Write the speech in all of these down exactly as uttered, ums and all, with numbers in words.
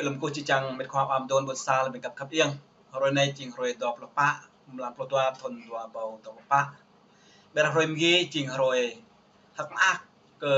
Lơ̆m kơ či čang mĕt khua ƀăm đôn ƀôn sang lơ̆m găp khăp iăng. Hrơi anai jing hrơi dua pluh pă, mlam pluh dua thun dua rơbâo dua pluh pă. Ƀiă hrơi mơgi jing hrơi hơ̆k mơak kơ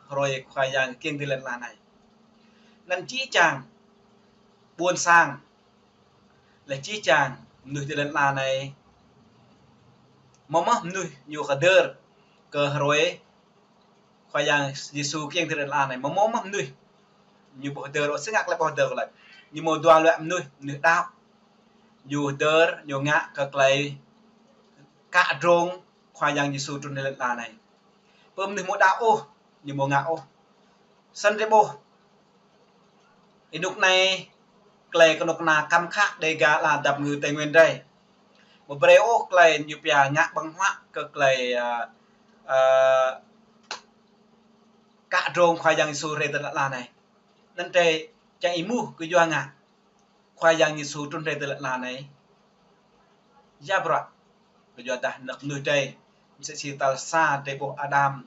hrơi Khua Yang kiăng dĭ lŏn ala anai. Anŭn či čang ƀôn sang, lĕ či čang mơnuih dĭ lŏn ala anai. Mơ̆ mơnuih ñu kơdơr kơ hrơi Khua Yang Yêsu kiăng dĭ lŏn ala anai. Mơ̆ mơnuih ñu ƀu hơdơr, ơ, singak lĕ ƀu hơdơr kơ lĕ. Ñu mơ̆ dua lĕ mơnuih, mơnuih đaŏ. Ñu hơdơr, ñu ngă kơ tơlơi kă drông Khua Yang Yêsu trŭn dĭ lŏn ala anai. Pơ mơnuih mơ̆ đaŏ ôh, ñu mơ̆ ngă ôh. Săn rĕ ƀuh. Ih nŭk anai, tơlơi kơnuk kơna kăm khă Dêga ala dap ngư Tây Nguyên rai. Mơ̆ brơi ôh tơlơi ñu pia ngă ƀơ̆ng huă kơ tơlơi, ơ, ơ, kă drông Khua Yang Yêsu rai dĭ lŏn ala anai. Anŭn rai čang ih mŭt kơ yua ngă Khua Yang Yêsu trŭn rai dĭ lŏn ala anai. Yua bruă, kơ yua dah anăk mơnuih rai, msĕ si tal sa rai ƀuh Adam.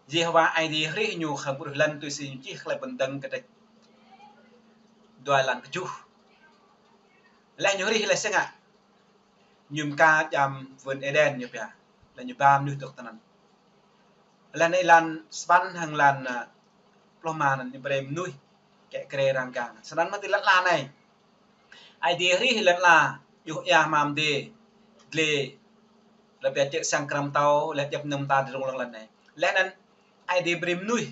Yêhôwa Ơi Adai hrih ñu khŏm ƀruh lăn tui si ñu čih tơlơi Pơdơ̆ng Kơdrĕč dua lăn kơjuh. Lĕ ñu hrih lĕ singak. Ñu mơka jam vườn Êđen ñu pia. Lĕ ñu ba mơnuih dŏ tơ anŭn. Lĕ anai lăn sapăn hăng lăn, ơ, pluh rơma anŭn ñu brơi mơnuih kĕ krê răng gang. Săn anŭn mơ̆ dĭ lŏn ala anai. Ơi Adai hrih lŏn ala, juh ia mơ̆ng dĭ, dlê, lĕ pia čĕ sang krăm tâo, lĕ djăp nơm ta dơ̆ng lăng lăn anai. Lĕ anŭn Ơi Adai brơi mơnuih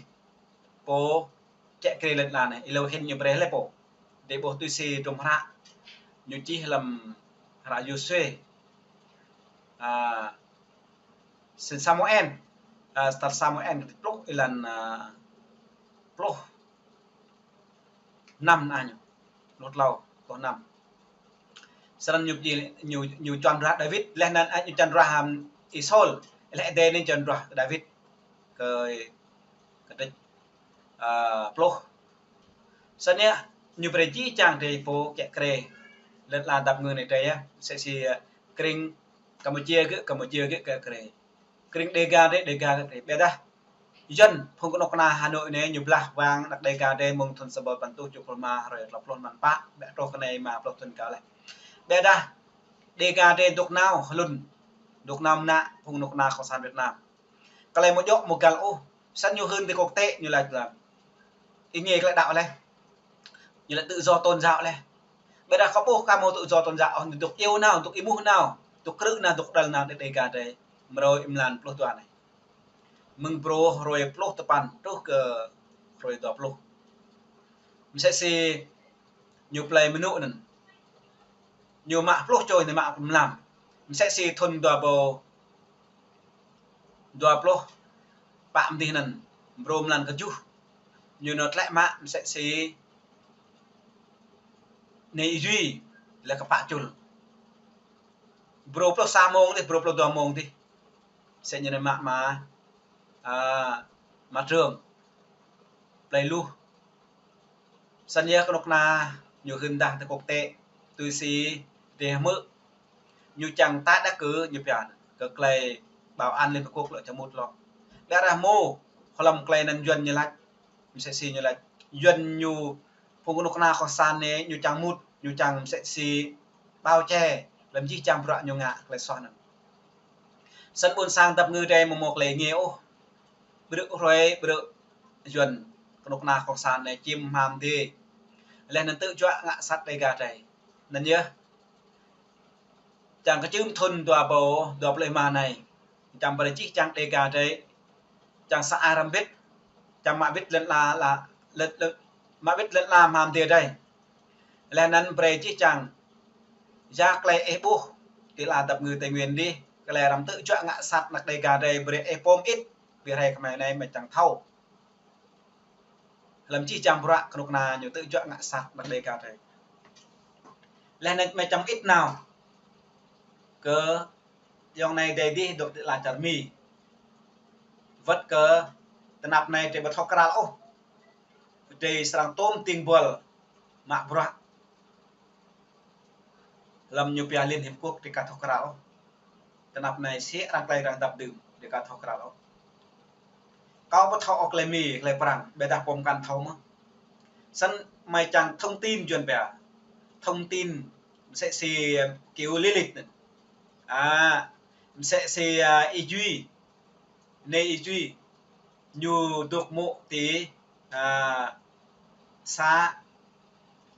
pô kĕ krê lŏn ala anai, ih lâo hĭn ñu brơi lĕ pô. Dê ƀuh tui si drôm hră ñu čih lăm hră Yôsuê. Ơ, Sĭn Samuel, ơ, tal Samuel kơdrêč pluh, ih lăn, ơ, pluh năm anai ñu. Pluh klâo, pluh năm. Săn anŭn ñu či, ñu, ñu čuăn ruah Dawid, lĕ anŭn, ơ, ñu čuăn ruah, ưm, Y-Saul, lĕ Ơi Adai anai čuăn ruah Dawid. Kơ, kơdrêč, ơ, pluh. Săn anai ñu brơi či čang rai pô kĕ krê lŏn ala dap ngư anai rai yơh. Msĕ si, ơ, krĭng Campuchia gơ̆, Campuchia gơ̆ kĕ krê. Krĭng Dêga rai, Dêga kĕ krê. Ƀiă dah Yuăn, phung kơnuk kơna Hà Nội anai ñu blah wang anăk Dêga rai mơ̆ng thun sa rơbâo păn rơtuh tơjuh pluh rơma, hrơi klâo pluh mlan pă, ƀiă truh kơ anai rơma pluh thun kơ leh. Ƀiă dah Dêga rai dŏ nao hlŭn, dŏ nao mơnă phung kơnuk kơna Cộng sản Việt Nam. Tơlơi mơ̆ djŏ mơ̆ găl ôh, săn ñu hưn tơ kŏk tĕ ñu laĭ tơlơi. Ih ngă tơlơi đaŏ leh. Ñu laĭ tự do tôn giáo leh. Ƀiă dah kơ ƀuh kơ mơ̆ tự do tôn giáo ôh, dŏ iâu nao, dŏ êmuh nao, dŏ krư̆ nao, dŏ đăl nao đĕ Dêga rai. Mrô ih mlan pluh dua anai. Mơ̆ng brô hrơi pluh tơpăn truh kơ hrơi dua pluh. Msĕ si ñu plơi mơnŭ anŭn. Ñu mă pluh čô ñu mă mlam. Msĕ si thun dua rơbâo dua pluh pă mơdih anŭn, brô mlan kơjuh. Ñu nao tlĕ mă msĕ si anai Yuăn lĕ kơ pă čul. Brô pluh sa mông dih, brô pluh dua mông dih. Msĕ ñu nao mă mă, ơ, mă trơm. Plơi Luh. Săn yơh kơnuk kơna ñu hưn dah tơ kŏk tĕ, tui si dêh mơ̆. Ñu čang ta đah kơ ñu pia, kơ tơlơi bảo an Liên Hợp Quốc lŏ čang mŭt lŏ. Ƀiă dah mơ̆, hlăm tơlơi anŭn Yuăn ñu laĭ, msĕ si ñu laĭ. Yuăn ñu phung kơnuk kơna Cộng sản anai, ñu čang mŭt, ñu čang msĕ si bao che, lăm jih jang bruă ñu ngă tơlơi soh anŭn. Săn ƀôn sang dap ngư rai mơ̆ mơ̆ tơlơi ngă ôh. Bruă hrơi, bruă Yuăn, kơnuk kơna Cộng sản anai čim hmam dê. Leh anŭn tơjuă ngă sat Dêga rai. Anŭn yơh. Čang kơčưm thun dua rơbâo dua pluh rơma anai. Čang brơi jih jang Dêga rai. Čang sa ai răm bit. Čang mă bit lŏn ala, la, lŏn, lŏn, mă bit lŏn ala hmam dê rai. Leh anŭn brơi jih jang. Yua tơlơi ih ƀuh. Ti ala dap ngư Tây Nguyên dih. Tơlơi răm tơjuă ngă sat anăk Dêga rai brơi ih pôm ĭt. Ƀiă rai kơ mơi anai mơi čang thâo. Lăm jih jang bruă kơnuk kơna ñu tơjuă ngă sat anăk Dêga rai. Leh anŭn mơi čang ĭt nao. Kơ ayŏng anai adơi dih dŏ ti ala čar Mi. Wơ̆t kơ tơnap anai drơi ƀu thâo krăl ôh. Drơi srăng tôm ting buăl mă bruă. Lăm ñu pia Liên Hiệp Quốc drơi ka thâo krăl ôh. Tơnap anai sĭ arăng tơlơi arăng dăp dưm, drơi ka thâo krăl ôh. Kâo ƀu thâo ôh tơlơi Mi, tơlơi Prăng, ƀiă dah pô mơkăn thâo mơ̆n. Snăn mơi čang thông tin Yuăn pia. Thông tin msĕ si, ơ, Kiu Lilith anăn. A, msĕ si, ơ, Y Duy. Anei Y Duy. Ñu dôk mŭt ti, ơ, să,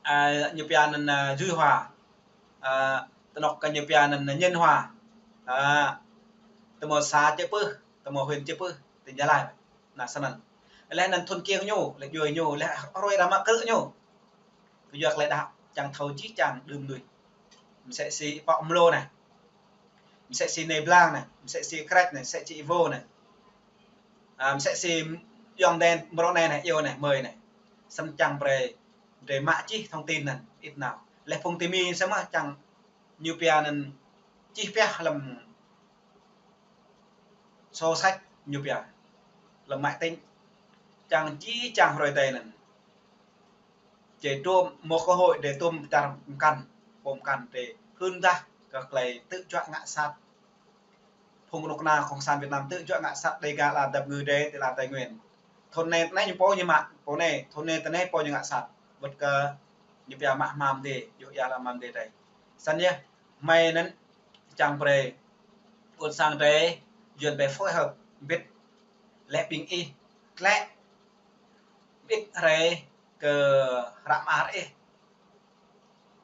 ơ, ñu pia anăn, ơ, Duy Hoa. Ơ, ti anôk kơ ñu pia anăn Nhân Hòa. Ơ, tơ mâo să Čư̆ Pưh, tơ mâo huyện Čư̆ Pưh, tỉnh Gia Lai. Anăn snăn. Leh anăn thŭn kiêng ñu, leh djuê ñu, leh hruê ră mă krư̆ ñu. Kơ yua klei đăo, čang thâo jih čang đưm đuih. Msĕ si Y Pŏk Mlô anei. Msĕ si Nê Blang anei, msĕ si Krĕč anei, msĕ si Y Vô anei. A, msĕ si ayŏng adei mrô anei anei, iêu anei, mơi anei. Snăn čang brei, brei mă jih thông tin anăn, ĭt nao. Leh phung ti Mi samơ̆ čang ñu pia anăn čih pioh hlăm sổ sách ñu pia. Hlăm máy tính. Čang jih čang hruê adei anăn. Či tuôm mâo cơ hội drei tuôm pơčar mkăn, pô mkăn drei hưn dah kơ klei tŭ juă ngă sat. Phung knŭk kna Cộng sản Việt Nam tŭ juă ngă sat Đêga ala dap kơngư drei ti ala Tây Nguyên. Thŭn anei tơ anei ñu pô ñu mă, pô anei, thŭn anei tơ anei pô ñu ngă sat. Wăt kơ ñu pia mă hmam dê, yua ia ala hmam dê drei. Snăn yơh, hmei anăn čang brei ƀuôn sang drei, Yuăn pia phối hợp mbĭt leh ƀing ih, tlĕ mbĭt hrei kơ hră mơar ih.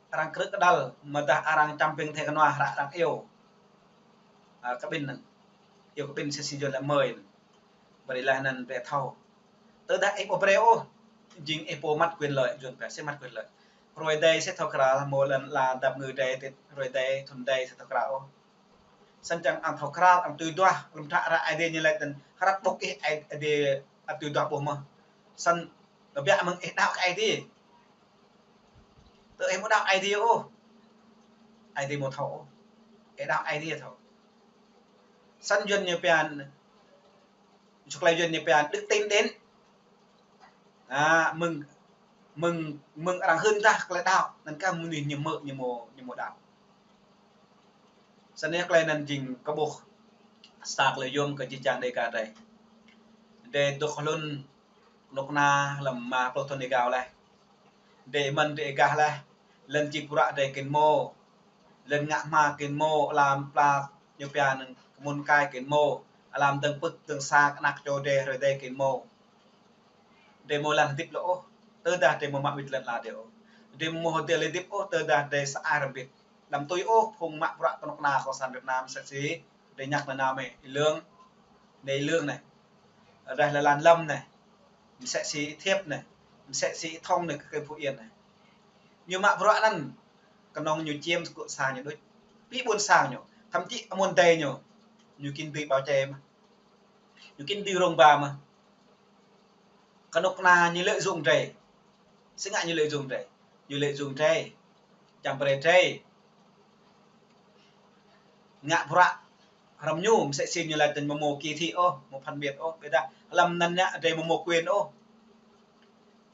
Arăng krư̆ kơdăl, mơdah arăng čăm ping thê kơnua hră arăng iêu. A, kơ ƀing anăn. Iêu kơ ƀing msĕ si Yuăn lĕ mơi anăn. Brei leh anăn brei thâo. Tơdah ih ƀu brei ôh, jing ih pô mất quyền lợi, Yuăn pia sĭt mất quyền lợi. Hruê adei sĭt thâo krăn, mâo lăn ala dap kơngư drei ti hruê adei, thŭn adei sĭt thâo krăn ôh. Snăn čang arăng thâo krăn, arăng tui duah, hlăm hră, hră Aê Diê ñu lač anăn, hrăp ƀŭk ih Aê, Aê Diê ăt tui duah ƀuh mơh. Snăn, kbiă mơ̆ng ih đăo kơ Aê Diê. Tơ ih ƀu đăo Aê Diê ôh. Aê Diê ƀu thâo ôh. Ih đăo Aê Diê thâo. Snăn Yuăn ñu pia, čŏk klei Yuăn ñu pia đức tin đến. A, mơ̆ng, mơ̆ng, mơ̆ng arăng hưn dah klei đăo, anăn kah mnuih ñu mơ̆ ñu mâo, ñu mâo đăo. Snăn klei anăn jing kơ ƀuh sa klei yuôm kơ jih jang Đêga drei. Drei dôk hlŭn knŭk kna hlăm êma pluh thŭn êgao leh. Drei mơ̆n drei gah leh, lăn čĭk bruă drei kĭn mâo, lăn ngă hma kĭn mâo, ala mplư ñu pia anăn kmŭn kai kĭn mâo, ala mdơ̆ng pưk mdơ̆ng sa kơ anak čô drei hruê adei kĭn mâo. Drei mâo lăn hơdip lŏ ôh, tơdah drei mâo mă wĭt lăn ala drei ôh. Drei mâo hơdip lăn hơdip ôh, tơdah drei sa ai hrăm wĭt. Đăm tui ôh phung mă bruă knŭk kna Cộng sản Việt Nam msĕ si drei ñăk nanao mơ̆ Y Lương, anei Y Lương anei. Reh lăn Lâm anei. Msĕ si Y Thiêp anei. Msĕ si Y Thông anei kơ Phú Yên anei. Ñu mă bruă anăn, knŏng ñu čiêm kơ sang ñu đôč. Ƀĭ ƀuôn sang ñu, thậm chí amuôn adei ñu, ñu kĭn dưi bao che mơh. Ñu kĭn dưi rông ba mơh. Knŭk kna ñu lợi dụng drei. Si ngă ñu lợi dụng drei. Ñu lợi dụng drei. Čang brei drei ngă bruă hrăm ñu, msĕ si ñu lač tơñ mâo mâo kỳ thị ôh, mâo phân biệt ôh, ƀiădah hlăm anăn ñu drei mâo mâo quyền ôh.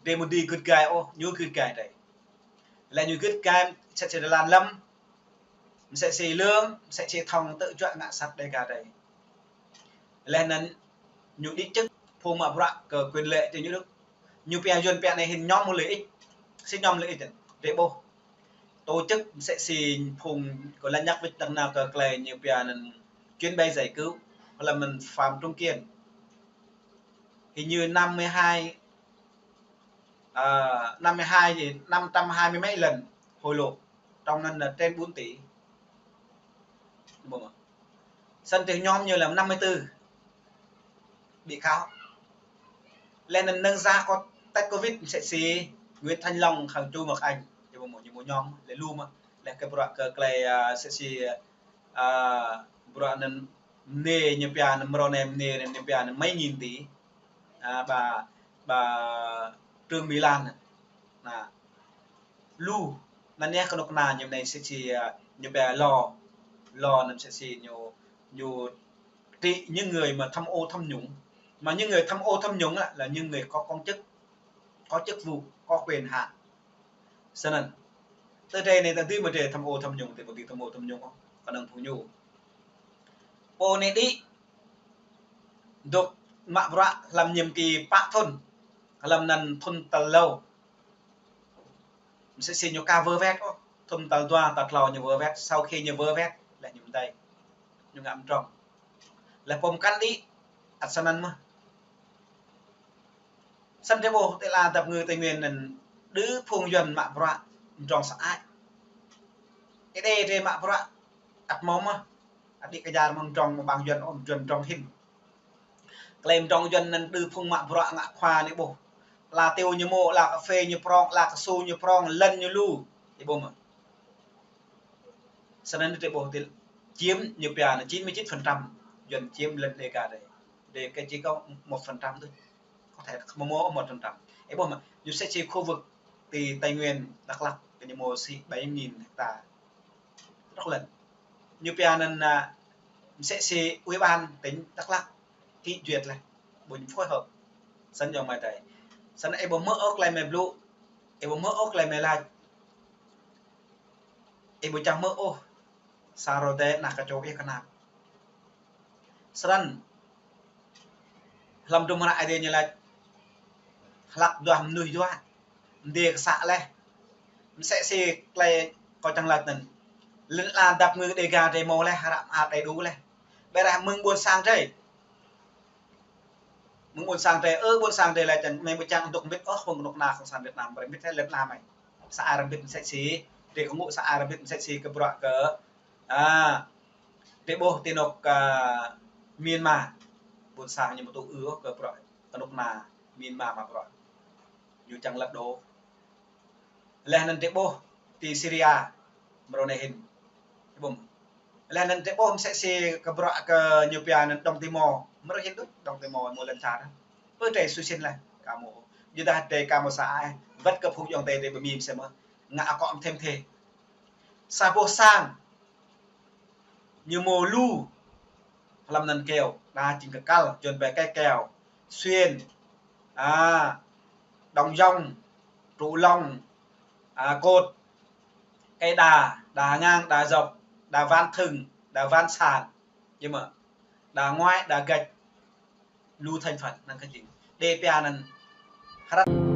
Drei mâo dưi gưt gai ôh, ñu gưt gai drei. Leh ñu gưt gai, msĕ si lăn Lâm, msĕ si Y Lương, msĕ si Y Thông tŭ juă ngă sat Đêga drei. Leh anăn ñu đĭ chức phung mă bruă kơ quyền lợi ti ñu đôč. Ñu pia Yuăn pia anei hĭn nhóm lợi ích. Si nhóm lợi ích anăn. Drei ƀuh. Tổ chức msĕ si phung kơ lăn ñăk wĭt tơnao kơ klei ñu pia anăn chuyến bay giải cứu. Hlăm anăn Phạm Trung Kiên. Hình như năm mươi hai, à, năm mươi hai gì, năm trăm hai mươi mấy lần hối lộ. Trong anăn là trên bốn tỷ. Snăn drei nhóm ñu là năm mươi tư bị cáo. Leh anăn năng ra có test covid msĕ si Nguyễn Thành Long hăng Chu Ngọc Anh. Ñu mâo, ñu mâo nhóm, leh lu mơh. Leh kơ bruă kơ klei, à, msĕ si, à, bruă anăn mnê ñu pia anăn mrô anei mnê ñu pia anăn mấy nghìn tỷ. À, bà, bà Trương Mỹ Lan. Anăn. Lu, anăn yơh knŭk kna ñu anei msĕ si, à, ñu pia lo, lo anăn msĕ si ñu, ñu trị những người mà tham ô tham nhũng. Mà những người tham ô tham nhũng á, là những người có công chức, có chức vụ, có quyền hạn. Snăn. Tơ drei anei ta dưi mơ̆ drei tham ô tham nhũng, drei ƀu dưi tham ô tham nhũng ôh. Kơnơ̆ng phung ñu. Pô anei đĭ dôk mă bruă hlăm nhiệm kỳ pă thŭn. Hlăm anăn thŭn tal êlâo. Msĕ si ñu ka vơ wet ôh. Thŭn tal dua, tal klâo ñu vơ wet. Sau khi ñu vơ wet, laih ñu mơdai. Ñu ngă mdrŏng. Laih pô mkăn đĭ, ăt snăn mơh. Snăn drei ƀuh tơlơi dăp ngư Tây Nguyên anăn đơ phung Yuăn mă bruă mdrŏng sơăi. Ih đei drei mă bruă ăt mâo mơh. Ăt đĭ kơ jar mơ̆ng mdrŏng mơ̆ng ƀăng Yuăn ôh, Yuăn mdrŏng hĭn. Tơlơi mdrŏng Yuăn anăn đơ phung mă bruă ngă khua anei ƀuh. Ala tiu ñu mâo, ala kơphê ñu prŏng, ala kơsu ñu prŏng, lăn ñu lu. Ih ƀuh mơ̆. Snăn drei ƀuh tơlơi chiếm ñu pia anăn chín mươi chín phần trăm, Yuăn chiếm lăn Đêga drei. Đêga chỉ có một phần trăm thôi. Có thể là không có một phần trăm. Ih ƀuh mơ̆, ñu msĕ si khu vực ti Tây Nguyên, Đắk Lắk, kơ ñu mâo si bảy nghìn hecta. Rất là. Ñu pia anăn, à, msĕ si Ủy ban tỉnh Đắk Lắk ký duyệt laih, ƀuh ñu phối hợp. Snăn yơh mơi adơi. Snăn ih ƀuh mơ̆ ôh tơlơi mơi blŭ, ih ƀuh mơ̆ ôh tơlơi mơi lač. Ih ƀuh čang mơ̆ ôh, sa rơdêh ană kơčô ih kơnăl. Snăn, hlăm hdruôm hră Aê Diê ñu lač, hlăk duah mnuih yua, mdê kơ să laih. Msĕ si tơlơi kâo čang lač anăn. Lăn ala dăp ngư Đêga drei mâo laih, hră mơar đầy đủ laih. Ƀiădah mơ̆ng ƀuôn sang drei. Mơ̆ng ƀuôn sang drei, ơ ƀuôn sang drei lač čang, mơi ƀu čang dôk mbĭt ôh, phung knŭk kna cộng sản Việt Nam, brei mbĭt lăn ala mơi. Să ar mbĭt msĕ si, drei kơ ngŭ să ar mbĭt msĕ si kơ bruă kơ, à, drei ƀuh ti anôk, à, Myanmar. Ƀuôn sang ñu ƀu tŭ ư ôh kơ bruă knŭk kna Myanmar mă bruă. Ñu čang lật đổ. Laih anăn drei ƀuh ti Syria, mrâo anei hĭn. Ƀuh. Laih anăn drei ƀuh msĕ si kơ bruă kơ ñu pia anăn Đông Timor. Mrâo hĭn đôč, Đông Timor mâo lăn čar. Pơ drei sui sĭn laih, ka mâo. Yua dah drei ka mâo să ai, wăt kơ phung ayŏng adei drei ƀơ Mi msĕ mơh. Ngă akŏ mthê mthê. Sa boh sang. Ñu mâo lu hlăm anăn kơyâo, đa jing Kơkăl, Yuăn ƀai Kĕ Keo, Xuyên, à, Đong Yông, Tru Long, à, Kôt, Kê Đa, Đa Ngang, Đa Dọc, Đa Văn Thưng, Đa Văn Sản, yơh mơ̆, Đa Ngoai, Đa Gạch, lu thành phần năng kơ jing. Đê pia anăn hrăt.